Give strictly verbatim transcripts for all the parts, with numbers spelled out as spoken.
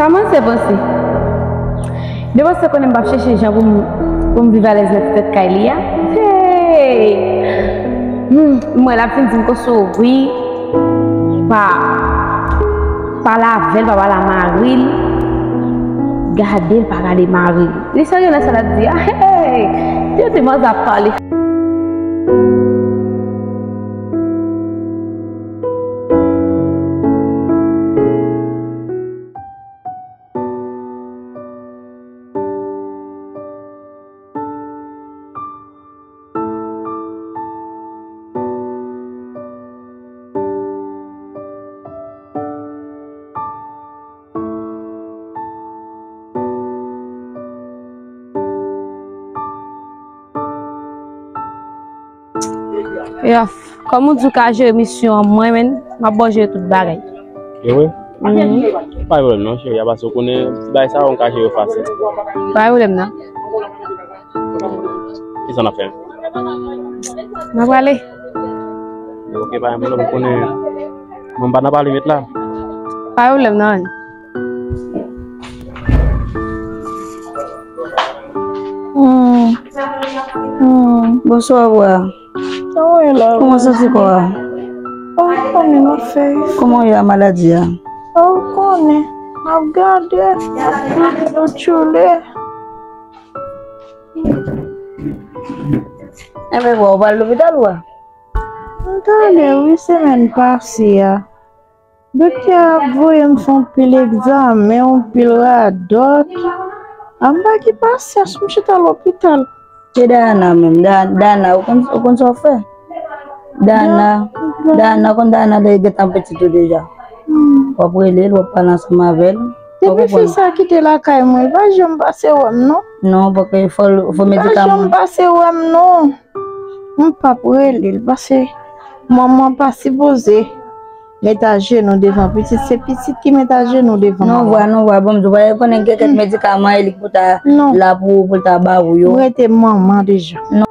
Kòmanse panse. Depanse konnen m p ap chèche jan pou m, pou m viv alèz nan ti tèt kay li a. Hey! Hmm, m wè l ap vin di m konsa wi. Pa, pa lave l, pa pale a mari l. Gade l, pa gade mari l. Li serye nan sa l ap di a. Hey! Tande manzè ap pale. Yof, kòm ou di w ka jere misyon an, mwen menm, m ap ba w jere tout bagay. E vre? Mhm. Pa gen pwoblèm non, cheri, a, paske w konnen ti bagay sa yo, m ka jere yo fasil. Pa gen pwoblèm non. Kisa n ap fè? N a prale. Ok, pa gen pwoblèm, ou konnen mwen m pa nan pale met la. Pa gen pwoblèm non. Hmm. Hmm. Bonswa, bwa. Kòman w ye la? Kòman w santi kò a? Ou konnen, m ap fè efò. Kòman w ye a maladi a? Ou konnen, m ap gade, m ap gade, m ap tchoule. Enben, bwa, ou pa al lopital, bwa? M t ale wi, semèn pase a. Doktè a ap voye m fè yon pil egzamen, yon pil radòt. A m pa gen pasyans, m chita lopital. E Dayana menm, Da-, Dayana, ou konn, ou konn sa w fè? Dayana, Da-, Da-, Dayana, konn Dayana de gentan pitit ou deja. Hmm. W ap rele l, w ap pale ansanm avè l. Depi fi sa kite lakay mwen, li pa janm pase wè m non. Non, paske fò, fò medikaman. Li pa janm pase wè m non. M p ap rele l, paske manman pa sipoze met ajenou devan pitit, se pitit ki met ajenou devan manman. Non, vwa, non, vwa, bon, m di w, ou pa konnen gen kèk medikaman e li k pou ta la pou ou, pou l ta ba ou yo. M rete manman deja. Non.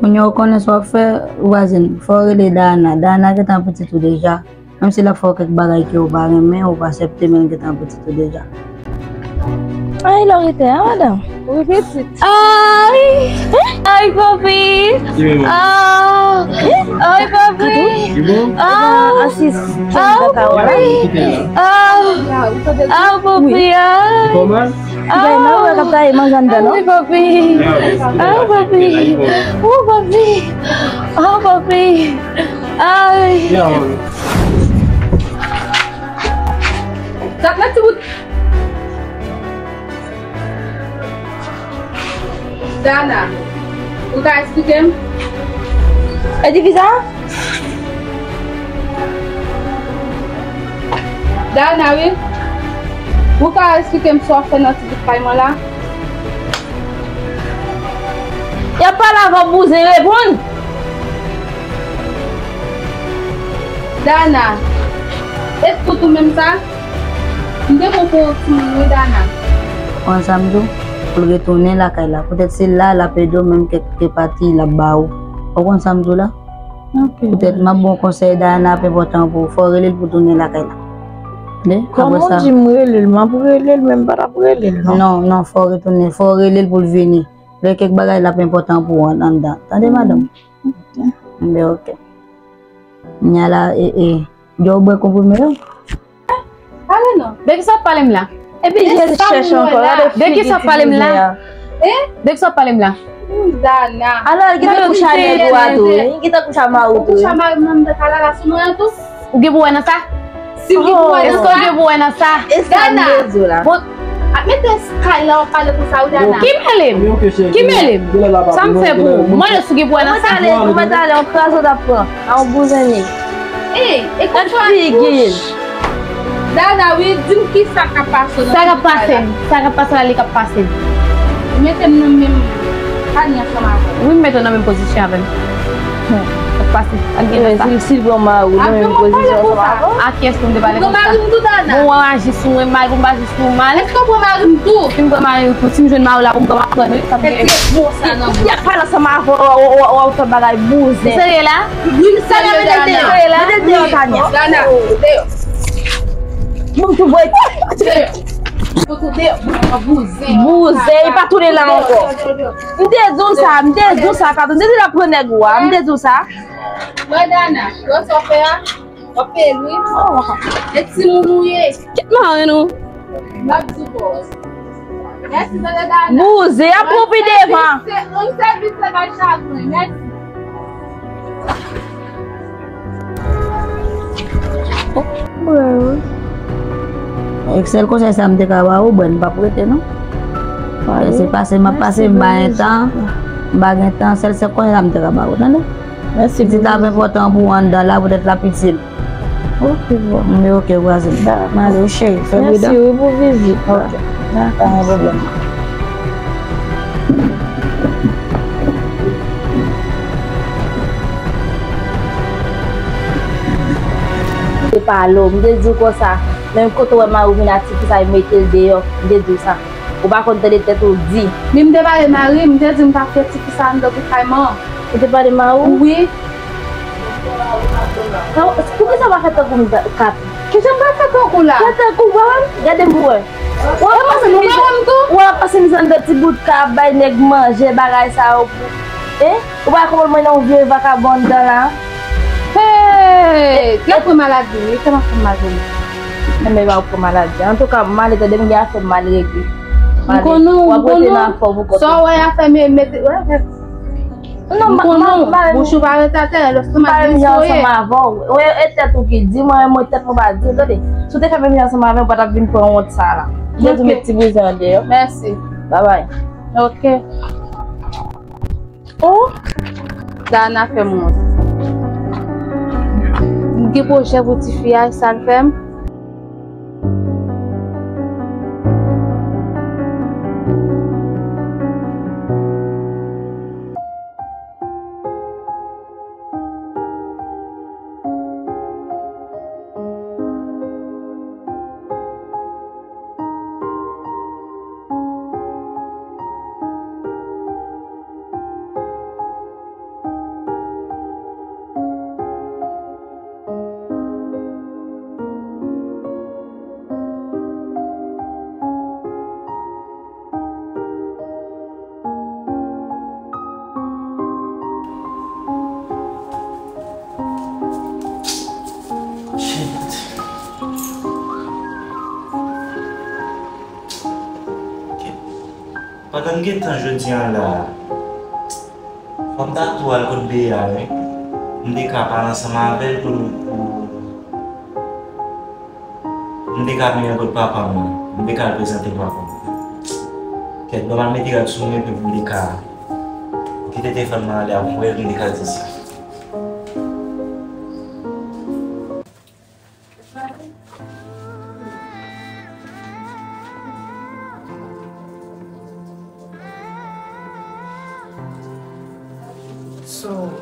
Kounye a ou konnen sa w ap fè, vwazen, fò w rele Dayana. Dayana gentan pitit ou deja. Menm si l ap fè w kèk bagay ke ou pa renmen, ou pa aksepte, men l gentan pitit ou deja. Ay, lè w rete a, madanm. Wi, pitit. Ay! Ay, papi! Ah! Ay, papi! Ah! Ah, papi! Ah! Ah, papi! Ah! Ay, papi! Ah, papi! Oh, papi! Ah, papi! Ay! Sa k nan ti bout? Dana, ou ka eksplike m? E diviza? Dana, wi. Ou ka eksplike m sa w ap fè nan ti bout kay mwen la? Y ap pale avè w, bouzen, reponn! Dana, e tout ou menm sa? M te pran pou yon timoun wi, Dana. Ou konn sa m di w? Pou l retounen lakay la. Poutèt se la l ap ede w, menm kèk, kèk pati l ap ba ou. Ou konn sa m di w la? Ok. Poutèt m ap ba w konsèy, Dana ap enpòtan pou ou. Fò w rele l pou w tounen lakay la. Tande? Kòman w di m rele l? M ap rele l, men m pa t ap rele l, non. Non, non, fò w retounen. Fò w rele l pou l vini. Lè kèk bagay la ap enpòtan pou ou an-, anndan. Tande, madanm? Ok. Enben, ok. Nya la, e, e, di w bwè konprime yo? Ale non. De kisa w ap pale m la? Epi jèl chèch ankò, gade figi ti bouzen an. Eh? De kisa w ap pale m la? Ou Dana. Alò, li gentan kouche a nèg ou a tou, wi. Li gentan kouche a mari w tou, wi. Ou kouche a mari m nan, m ta ka la la sou mwen an tou. Ou gen pou wè nan sa? Si w gen pou wè nan sa. Èske w gen pou wè nan sa? Dana. Bon, ap mete kay la w ap pale konsa wi, Dana. Ki mele m? Ki mele m? Sa m fè pou ou? Mwen si w gen pou wè nan sa? Ou mèt ale, ou mèt ale, yon kraze w t ap pran. A yon bouzen li. Ey, e konsa figi l. Dana, wi, di m kisa k ap pase w nan... Sa k ap pase m? Sa k ap pase la, li k ap pase m. Ou mete m nan menm panye ansanm avè m. Wi, m mete w nan menm pozisyon avè m. Hmm. Sa k ap pase? Ak gen sa. Si, si l pran mari w nan menm pozisyon ansanm avè w? A kiyès pou m te pale konsa? Ou pran mari m tou, Dana. Bon, w aji sou mwen mal, pou m pa aji sou ou mal. Èske w pran mari m tou? Si m pran mari w tou, si m jwenn mari w la, pou m pran mari w, sa m gen. Tèt bon sa nan bouch. Y ap pale ansanm avè w, w, w, w, w ap fè bagay bouzen. Ou serye la? Wi, m serye, mete l deyò. Mete l deyò, Tania. Dana, deyò. Bon, tou voye. Deyò. Bouzen, li pa tounen la ankò. M te di w sa, m te di w sa, Kato. M te di l ap pran nèg ou a, m te di w sa. Mwen, Dana, wè sa w fè a? W ap peye l, wi. E timoun ou ye? Kèt mare nou. M ap di w bòs. Mèsi, tande, Dana. Bouzen, y ap pran pi devan. Yon sèvis se bay chagren. Mèsi. Sèl konsèy sa m te ka ba ou, bwè, m p ap rete, non. Se pase, m ap pase, m pa gen tan. M pa gen tan, sèl, sèl konsèy sa m te ka ba ou, tande? Mèsi. Pitit la ap enpòtan pou ou anndan la, poutèt l ap itil. Ok, bon. Men ok, vwazin. M ale, wi, cheri, fè pridan. Mèsi, wi, pou vizit la. Ok. Dakò, pa gen pwoblèm. M te pale w, m te di w konsa, menm kote w wè mari w vin ak tifi sa, mete l deyò, m te di w sa. Ou pa konn tande tèt ou di. Ni m te pale mari m, m te di m pa fè tifi sa anndan tout kay man. Ou te pale mari w? Wi. Poukisa w pa fè tankou m, Kat? Kijan m pa fè tankou la? Fè tankou, w pa wè m? Gade m pou wè. W ap pase mizè, w ap pase mizè anndan ti bout kay ap bay nèg manje, bagay sa yo pou, en? Ou pa konprann mwen nan yon vye vakabon anndan la? Hey! L ap pran maladi, wi, kòman fè m mal pou li? Enben, pa pran maladi. Antouka, m ale tande m gen afè m al regle. M konnen w, m konnen w. Sa w wè afè m mete, wè, wè. Non, m konnen w, bouch ou pa ret atè, lòske m ap vin soye. Ansanm avè w. Wè, e tèt ou ki di, mwen, mwen, tèt mwen pa di, tande. Si w te fè menm jan ansanm avè m, ou pa t ap vin pran wont sa la. M te di w met ti bouzen an deyò. Mèsi. Babay. Ok. Oh, Dana fè m wont. M gen pwojè pou tifi a, e sa l fè m. Shit. Ok. Pandan m gen tan jodi a la, fò m ta tou al kot Bea, wi. M te ka pale ansanm avè l pou, pou, m te ka vini kot papa m nan. M te ka al prezante papa m. Kèt, ban m al mete rad sou mwen epi m te ka kite telefòn nan ale ap voye l, m te ka di sa. So,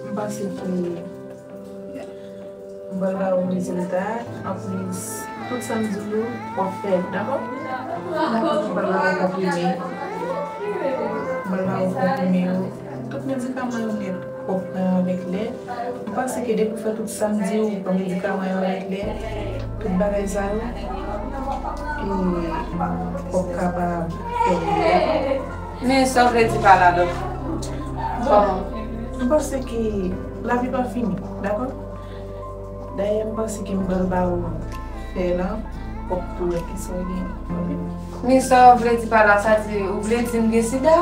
m panse ke m pral ba ou rezilta. Anplis, tout sa m di w yo, w ap fè, dakò? M pral ba ou konprime. M pral ba ou konprime yo. Tout medikaman yo nèt. Fòk pran yo avèk lè. M panse ke depi w fè tout sa m di w, ou pran medikaman yo avèk lè, tout bagay sa yo, e, w ap kapab fè miyè. Men sa w vle di pa la, dòk? Bon, m panse ke lavi pa fini, dakò? Dayè, m panse ke m pral ba ou fè lan, w ap tou wè kisa w gen. Men sa w vle di pa la, sa di, ou vle di m gen sida?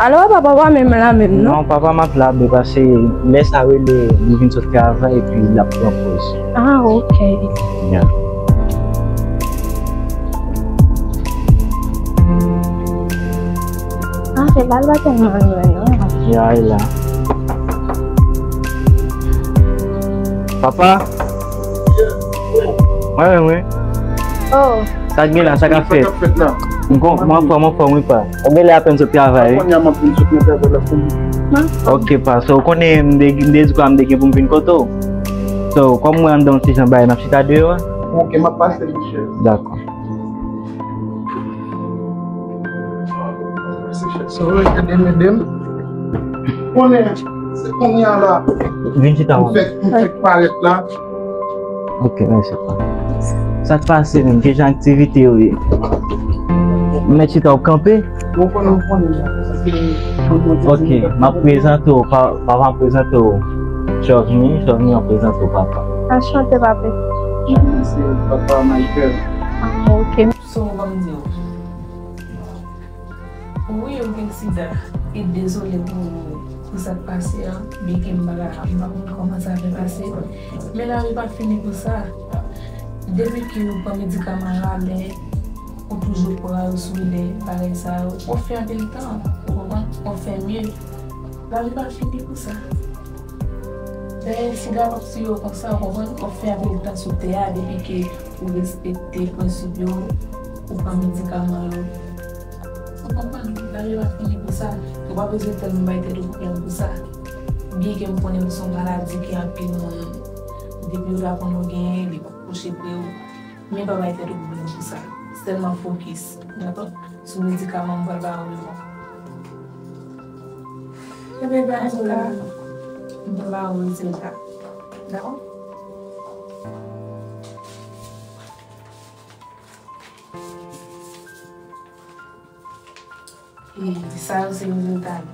Alò, papa pa menm la menm, non? Non, papa m ap la, men pase lè sa rele, li vin sot travay, epi l ap pran poz. Ah, ok. Yeah. Bal pa tèlman lwen non. Ya, e la. Papa? Mwen menm, wi. Oh. Sa k gen la, sa k ap fèt? Sa k ap fèt la? M kon, m anfòm, m anfòm, wi, pa. Ou genlè apèn sot travay, wi. Kounye a m ap vin sot nan travay la, kounye a. Ok, pa. So, ou konnen m de, m de di kwa m de gen pou m vin kote w. So, kòm mwen anndan yon ti jan bagay, m ap chita deyò a. Ok, m ap pase, monchè. Dakò. Sorry, ede m, ede m. Konnen, se kounye a la. Vin chita, m fèk, m fèk parèt la. Ok, mèsi, pa. Sa k pase menm? Ki jan aktivite yo ye? M mèt chita, w ap kanpe? Bon, konnen, konnen, sa se... Ok, m ap prezante w, pa, pa, m ap prezante w. Chovni, Chovni, m ap prezante w, papa. Anchante, papa. Mwen se papa Michael. Ah, ok. So, ban m di w. Wi, ou gen sida. E dezole pou, pou sa k pase a. Byen ke m pa ka, m pa konn kòman sa fè pase. Men lavi pa fini pou sa. Depi ke ou pran medikaman yo alè, ou toujou pran yo sou lè, bagay sa yo, w ap fè anpil tan, ou konprann? W ap fè mye. Lavi pa fini pou sa. Dayè, sida p ap tiye w konsa, ou konprann? W ap fè anpil tan sou tè a, depi ke ou respekte prensip yo, ou pran medikaman yo. Ou konprann? Lavi pa fini pou sa. Ou pa bezwen tèlman bay tèt ou pwoblèm pou sa. Byen ke m konnen se yon maladi ke anpil moun, depi yo ta konn ou genyen, li p ap pwoche pre w. Men pa bay tèt ou pwoblèm pou sa. Sèlman fokis, dakò? Sou medikaman m pral ba ou yo. Ebyen, ba m ka, m pral ba ou rezilta. Dakò? E sa yo se rezilta yo.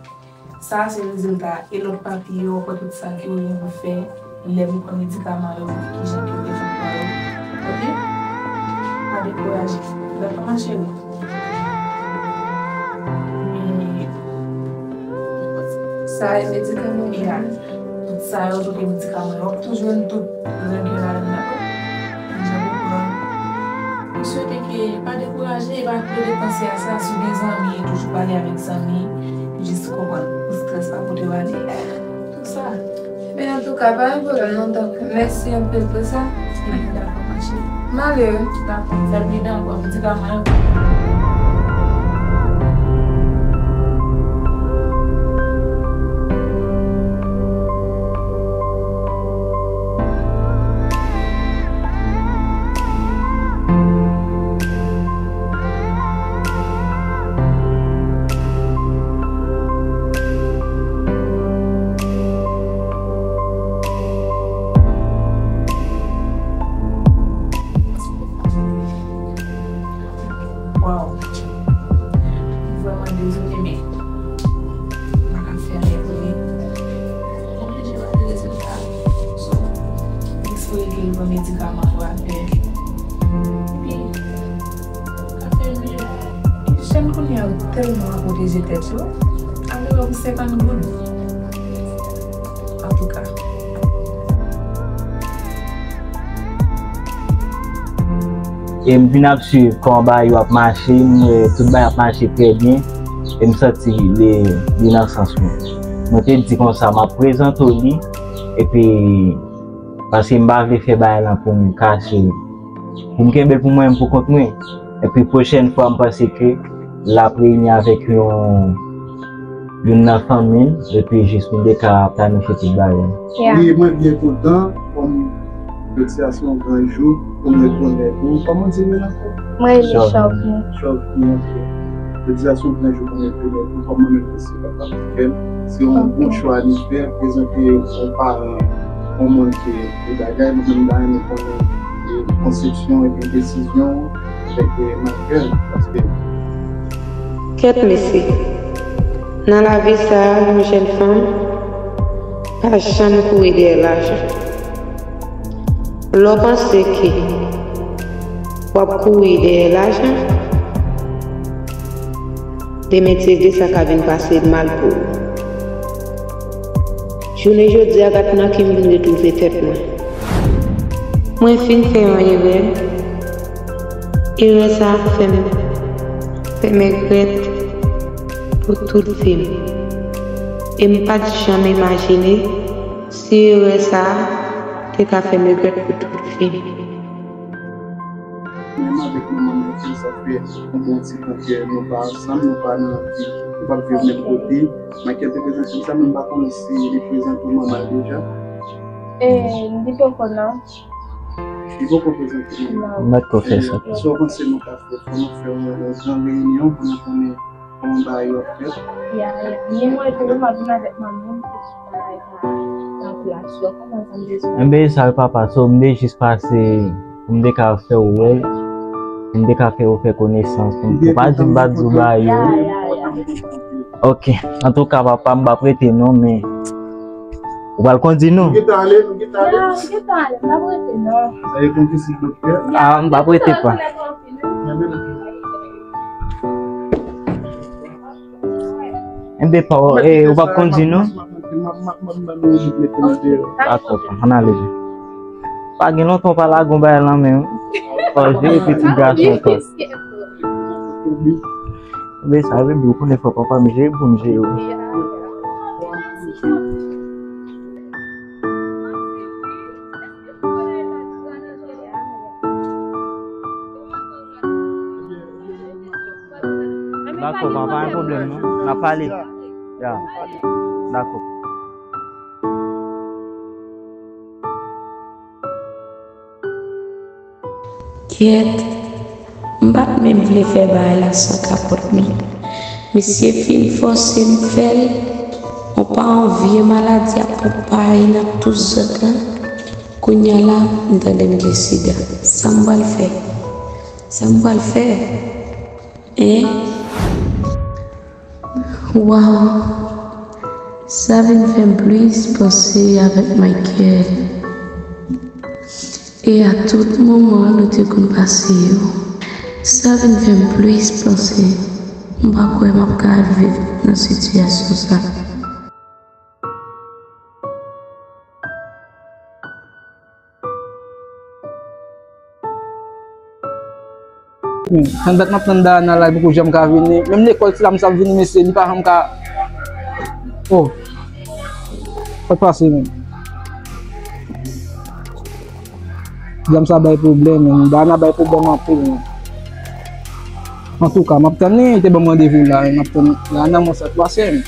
Sa a se rezilta. E lòt papye yo, w ap wè tout sa ke w gen pou fè lè pou pran medikaman yo, kijan ke w gen pou pran yo. Ok? Pa dekouraje. Dakò, ma chérie? Men, sa e medikaman yo. Tout sa yo, tout medikaman yo. W ap tou jwenn tout règ yo ladan, dakò? Deja konprann. M swete ke pa dekouraje, pa plede panse a sa. Si w gen zanmi, toujou pale avèk zanmi. Jis konprann. Pou strès pa pote w ale. Tout sa. Ebyen, antouka, pa gen pwoblèm non, dòk. Mèsi anpil pou sa. Ebyen, dakò, ma chérie. M ale wi. Dakò. Fè l pi dan ankò. Medikaman yo. Waw. M vrèman dezole, men m pa ka fè anyen pou li. M oblije ba li rezilta. So, m espere ke l pran medikaman yo apre. Epi, l ka fè mye. Jèn kounye a yo tèlman ap pwoteje tèt yo. Ale wè pou senkant goud. Antouka. E m vin ap swiv kòman bagay yo ap mache, m wè tout bagay ap mache trè byen, e m santi li, li nan sans mwen. Mwen te di konsa, m ap prezante w li, epi, paske m pa vle fè bagay lan pou m kache li. Pou m kenbe l pou mwen menm pou kont mwen. Epi pwochèn fwa, m panse ke l ap reyini avèk yon, youn nan fanmi l, epi jis nou de ka planifye tout bagay. Yeah. Wi, mwen byen kontan, kòm jodi a se yon gran jou pou m retounen pou, kòman w di non ankò? Mwen rele Chovni. Chovni, ok. Jodi a se yon gran jou pou m retounen pou, kòm mwen menm se papa Michael. Se yon bon chwa li fè, prezante yon paran, yon moun ki gen bagay, mwen menm m ta renmen konnen, e, konsepsyon epi desizyon avèk, e, Michael, paske... Kèt mesye, nan lavi sa a, yon jèn fanm pa janm kouri dèyè lajan. Lè w panse ke w ap kouri dèyè lajan, demen Dye vle sa ka vin pase mal pou ou. Jounen jodi a, gad nan ki m vin retwouve tèt mwen. Mwen fin fè yon erè. Erè sa a fè m, fè m regrèt pou tout vi m. E m pa t janm imajine si erè sa a te ka fè m regrèt pou tout vi m. Menm avèk manman m, sa fè yon bon ti tan ke nou pa ansanm, nou pa nan vi, nou pa viv menm kote. Michael te prezante m sa, men m pa konnen si li prezante w manman l deja. E, li poko non. Li poko prezante w? Non. M pa t ko fè sa. So w panse nou ka fè, fò nou fè yon, yon gran reyinyon pou nou konnen kòman bagay yo ap fèt. Ya, ya. Ni mwen tou, m ap vin avèk manman m pou tout bagay ta, ta plas yo. Kòman sa m bezwen? Enben, sa yo papa, so m te jis pase pou m te ka fè w wè l, pou m te ka fè w fè konesans, pou m, pou pa di m pa di w bagay yo. Ya, ya, ya. Ok, antouka papa, m p ap rete non, men ou pral kondi nou? Nou gentan ale, nou gentan ale. Ya, nou gentan ale, m p ap rete non. Sa e konti si doktè? Ah, m p ap rete pa. Enben pa, eh, ou p ap kondi non? Dakò, ann ale. Pa gen lontan w pa lage yon bagay lan men w. Fò w jere pitit gason w tou. Enben sa, bebe, ou konnen fò papa m jere pou m jere w. Dakò, pa, pa gen pwoblèm non. N a pale. Ya. Dakò. Kyèt, m pa t menm vle fè bagay la san kapòt non. Misye fin fòse m fè l, on pa on vye maladi ap pran pay nan tout zòt la. Kounye a la, m tande m gen sida. Sa m pral fè? Sa m pral fè? Hein? Waw! Sa vin fè m plis panse avèk Michael. E a tout moman nou te konn pase yo. Sa vin fè m plis panse. M pa kwè m ap ka viv nan sitiyasyon sa. Tann dat m ap tann Dayana la, li poko janm ka vini. Menm lekòl, sila misye ap vini, mesye, li pa janm ka. Oh. Sa k pase menm? Dam sa bay pwoblèm, menm. Dayana bay pwoblèm anpil, menm. Antouka, m ap tann li, li te ban m randevou la, m ap tann Dayana, mwen sa k pase menm.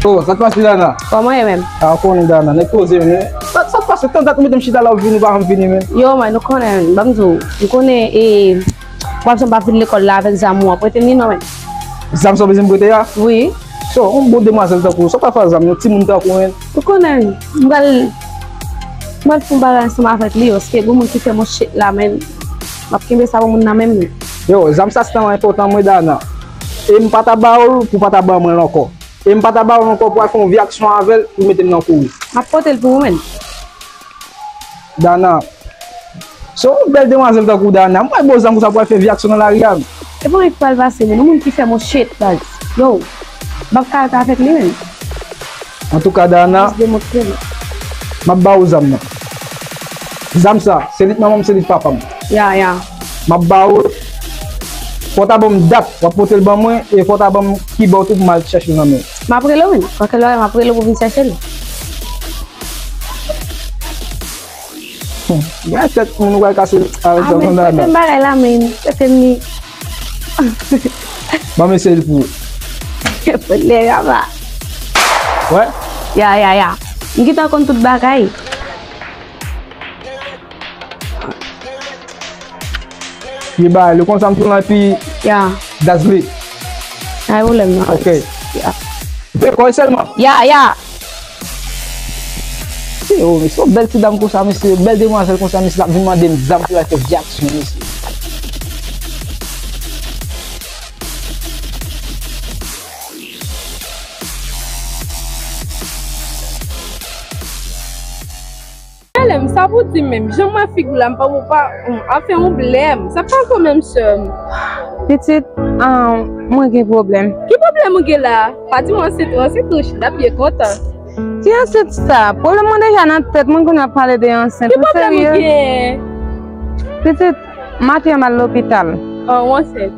Oh, sa k pase Dayana? Kòman ye menm? Ah, ou konnen Dayana, nèg poze menm. Sa, sa k pase? Tann dat ou mete m chita la, ou vini, ou pa janm vini menm. Yo, man, ou konnen, ban m di w, ou konnen, e, w ap janm pa vin lekòl la avèk zam ou an, prete m li non menm. Zam sa w bezwen m prete a? Wi. So, yon bon demwazèl tankou w, sa w pral fè zam, yon timoun tankou w menm. Ou konnen, m pral, m pral fè yon bagay ansanm avèk li, paske gon moun ki fè m yon shit la, menm, m ap kenbe sa pou moun nan menm li. Yo, zam sa se tèlman enpòtan mwen, Dayana. E m pa ta ba w l pou w pa ta ban mwen l ankò. E m pa ta ba w l ankò pou w al fè yon vye aksyon avè l pou mete m nan kouri. M ap pote l pou ou menm. Dayana. Se yon bèl demwazèl tankou Dayana. M pral ba w zam konsa pou w al fè vye aksyon nan lari a. E pa anyen k pral pase menm. Yon moun ki fè m yon shit, baz. Yo, m ap ka rete avèk li menm. Antouka, Dayana, m ap ba w zam nan. Zam sa, se li t manman m, se li t papa m. Ya, ya. M ap ba w l. Fò w ta ban m dat, w ap pote l ban mwen, e fò w ta ban m ki bò tou pou m al chèche l nan men w. M ap rele w, wi. Kòkè lòrèy, m ap rele w pou vin chèche l. Hmm. Gen tèt moun ou pral kase avèk zam nan. Prete m bagay la, men. Prete m li. Ban m eseye l pou ou. Pote l, papa. Wè? Ya, ya, ya. M gentan konn tout bagay. Li bay, li konn sa m tou lan epi. Ya. That's it. Ay, pwoblèm nan. Ok. Ya. Fè kòy sèlman. Ya, ya. Yo, mesye, yon bèl ti dam konsa, mesye, bèl demwazèl konsa, mesye, l ap vin mande m zam pou l al fè vye aksyon, mesye. Tèlè m, sa pou di menm, jan m wè figi w la, m pa, m pa, m, anfen, ou blè m. Sa pa ankò menm sè m. Pitit, ah, mwen gen pwoblèm. Ki pwoblèm ou gen la? Pa di m ansent, ou ansent ou chita byen kontan. Ki ansent sa? Pwoblèm mwen deja nan tèt mwen, kounye a ap pale de ansent. Ou serye? Ki pwoblèm ou gen? Pitit, maten an m al lopital. An, w ansent.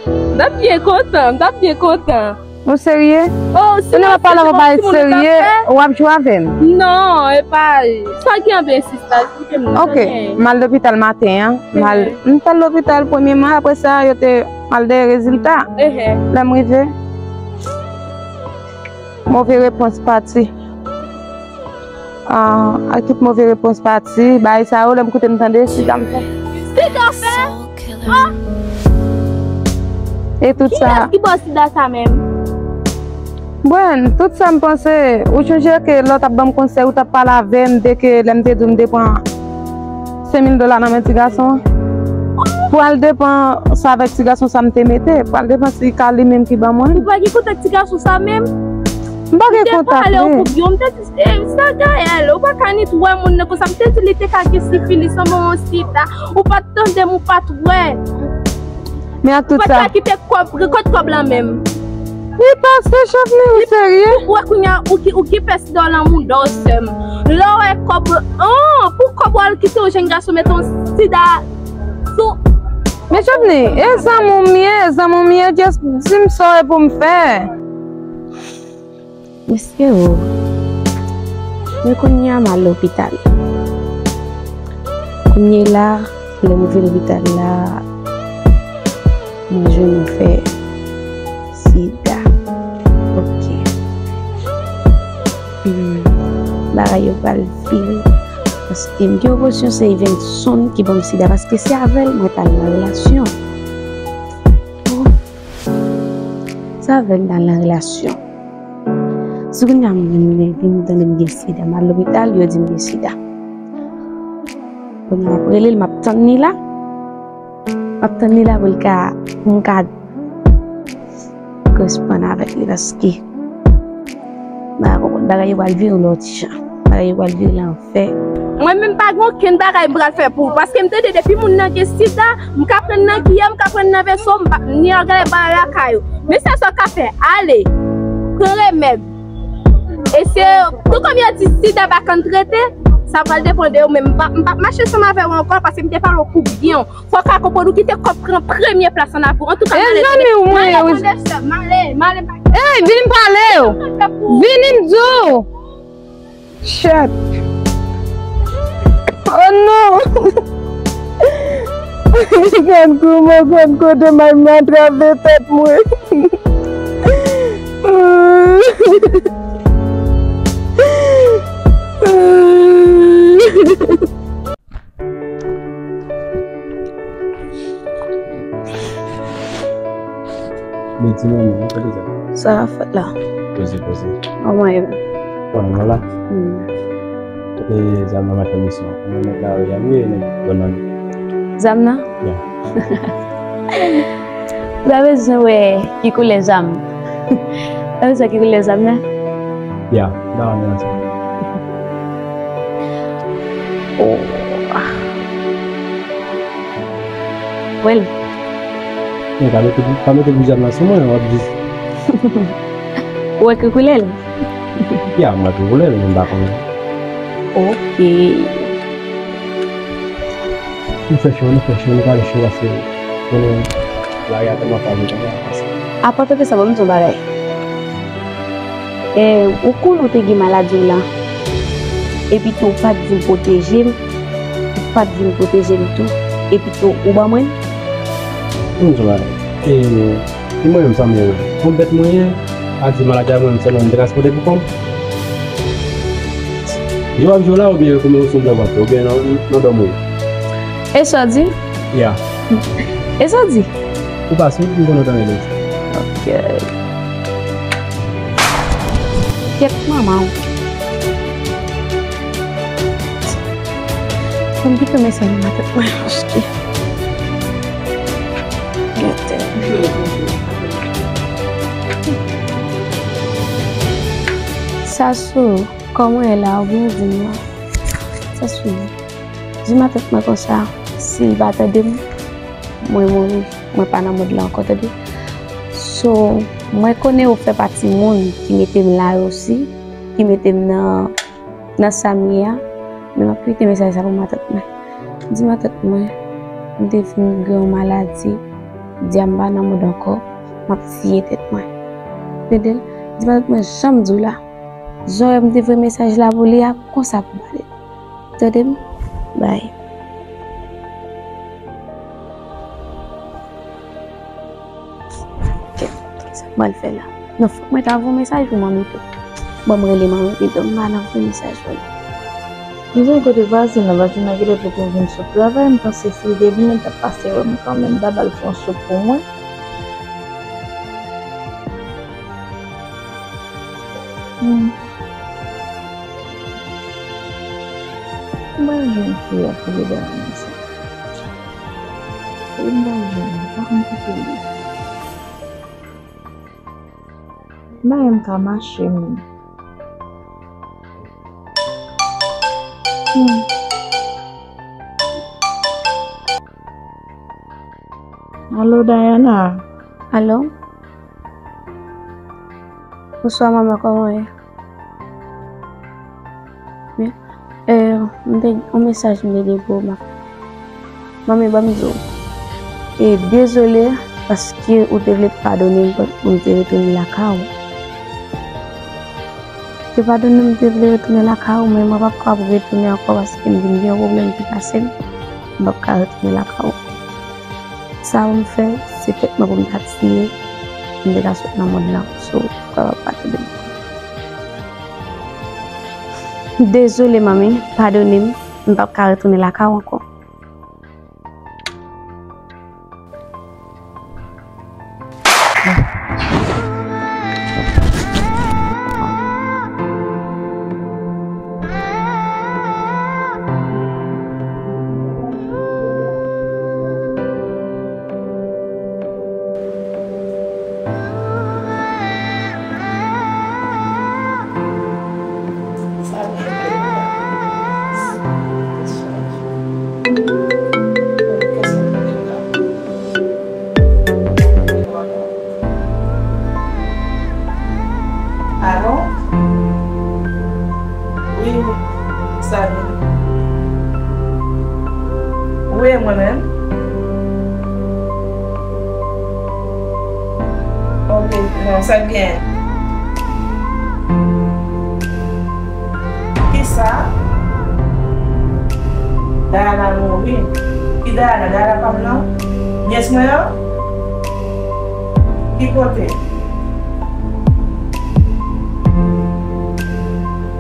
M t ap byen kontan, m t ap byen kontan. Ou serye? Oh, si w ap pale avè w bagay serye, w ap jwe avè m. Non, e pa sa gen anben sista, esplike m non. Ok, m al lopital maten an. M al, m t al lopital premye mwa, apre sa, yo te, m al dèyè rezilta. Lè m rive, move repons pati. Ah, ak tout move repons pati, bagay sa yo, lè m koute m tande, sida m fè. Sida fè? Ah! E tout sa. Kiyès ki ba w sida sa menm? Bon, tout sa m panse, ou sonje ke lè w t ap ban m konsèy, ou t ap pale avè m de ke lè m te di w m te pran senk mil dola nan men ti gason an. Pou al depanse avèk ti gason sa m te mete, pou al depanse si ka li menm ki ban mwen. Ou pa gen kontak ti gason sa menm? M pa gen kontak li. M te pale w pou byen, m te di, eh, sa Gaël, ou pa ka ni t wè moun nan konsa. M te di li te ka gen sifilis, anben yon sida. Ou pa t tande m, ou pa t wè. Men ak tout sa. Ou pa t ka kite kòb, kot kòb la menm. Li pase, chèf, men ou serye? Ou wè kounye a, ou ki, ou ki pèsi dòl nan mouda w, sè m. Lè w wè kòb, an, pou kòb w al kite yon jèn gason mete yon sida sou. Men chèf, ni, e zanmi w m ye, e zanmi w m ye, just di m sa w wè pou m fè. Mesye o, men kounye a m al lopital. Kounye la, lè m rive lopital la, mwen jwenn yon fè sida. Ok. Hmm. Bagay yo pral vire. Paske m gen enpresyon se Evenson ki ban m sida. Paske se avè l mwen t al nan relasyon. Se avè l m t al nan relasyon. Si kounye a m vin, vin tande m gen sida, m al lopital, yo di m gen sida. Kounye a m ap rele l, m ap tann li la. M ap tann li la pou l ka, pou m ka responn avèk li paske m pa konprann, bagay yo pral vire yon lòt jan. Bagay yo pral vire lan fè. Mwen menm pa gen okenn bagay m pral fè pou ou, paske m tande depi moun nan gen sida, m ka pran nan kiyè, m ka pran nan veso, m pa, ni anglè ba lakay ou. Men sèl sa w ka fè, ale, pran remèd. E se, tou kòm yo di sida pa konn trete, sa pral depann de ou, men m pa, m p ap mache ansanm avè w ankò, paske m te pale w pou byen. Fò w ka konprann ou kite kòb pran premye plas ann avan. Antouka, m ale, m ale, m ale, m ale. Ey, vini m pale w. Vini m di w. Chat. Oh non! Gad kouman, gad kote m al m atrape tèt mwen. Midi, manman, kote sa? Sa ap fèt la? Poze, poze. Kòman e? Kòman la? Hmm. Kote zam nan mache misyon? Kòman nèg la ye? Wi, nèg bòn nan. Zam nan? Ya. Ou ta bezwen wè ki koulè zam. Ou ta bezwen ki koulè zam nan? Ya, m ta renmen wè sa. Oh. Wè l. Men pa mete, pa mete boujam nan sou mwen, w ap di. Ou wè ki koulè l? Ya, m wè ki koulè l, men m pa konnen. Ok. Nou fè cho, nou fè cho, nou pale cho, paske konnen lari a tèlman faze konsa. Apa, tande sa, ban m di w yon bagay. E, ou konn ou te gen maladi w lan. Epi tou, ou pa t vin pwoteje m. Ou pa t vin pwoteje m tou. Epi tou, ou ban mwen l. Ban m di w yon bagay. E, e mwen menm sa m ye. Yon bèt mwen ye. A di maladi a mwen menm sèlman m te ka sipòte pou kò m. Yo ap jwe w la oubyen yo koumen w sou blan vant oubyen nan, nan dòm ou ye. E sa w di? Ya. E sa w di? Ou pa sou, m konnen w tande l. Ok. Kèt manman w. Fò m pito mesaj nan tèt mwen, paske Sasou, kòman w ye la? Ou byen di m non. Sasou, di matant mwen konsa, si l pa tande m, mwen mouri. Mwen pa nan mond la ankò, tande. So, mwen konnen ou fè pati moun ki mete m la yo osi, ki mete m nan, nan sa m ye a. Men m ap kite mesaj sa pou matant mwen. Di matant mwen, M te fin gen yon maladi, di a m pa nan mood ankò, m ap tiye tèt mwen. Tande l, di pa tèt mwen jan m di w la. Zòrèy m te voye mesaj la pou li a, konsa pou pale. Tande m? Bay. Sa m pral fè la? Non, fòk mwen ta voye mesaj pou manmi tou. Ban m rele manmi pito, m pa nan voye mesaj pou li. M gen kote vwazen nan, vwazen nan genlè te vin sot travay, m panse si li te vini, li t ap pase wè m kanmenm, ta ba l fè yon soup pou mwen. Hmm. M pral jwenn fi a pou li ba mwen sa. Pou li ba jwenn, pa konn kote li. M pa menm ka mache menm. Hmm. Alo, Diana. Alo. Bonswa, manman, kòman w ye? Byen. Eh, m te, yon mesaj m te gen pou ou, ma. Manmi, ban m di w. E dezole, paske ou te vle padone m pou m te retounen lakay ou. Te padone m, te vle retounen lakay ou, men mwen p ap kapab retounen ankò paske m vin gen yon pwoblèm ki pase m. M p ap ka retounen lakay ou. Sa pou m fè, se tèt mwen pou m ta tiye, m te ka sot nan mond lan, so, ou kapab padone m. Dezole, manmi, padone m, m p ap ka retounen lakay ou ankò. Alo? Wi, salut. Wi, mwen menm. Ok, non, sa byen. Kisa? Diana mouri. Ki Diana? Diana pa m nan? Nyès mwen an? Ki kote?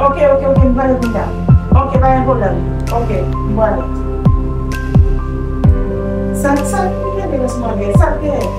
Ok, ok, ok, m prale kounye a. Ok, pa gen pwoblèm. Ok, m prale. Sa, sa, ki gen de responde? Sa, ki gen?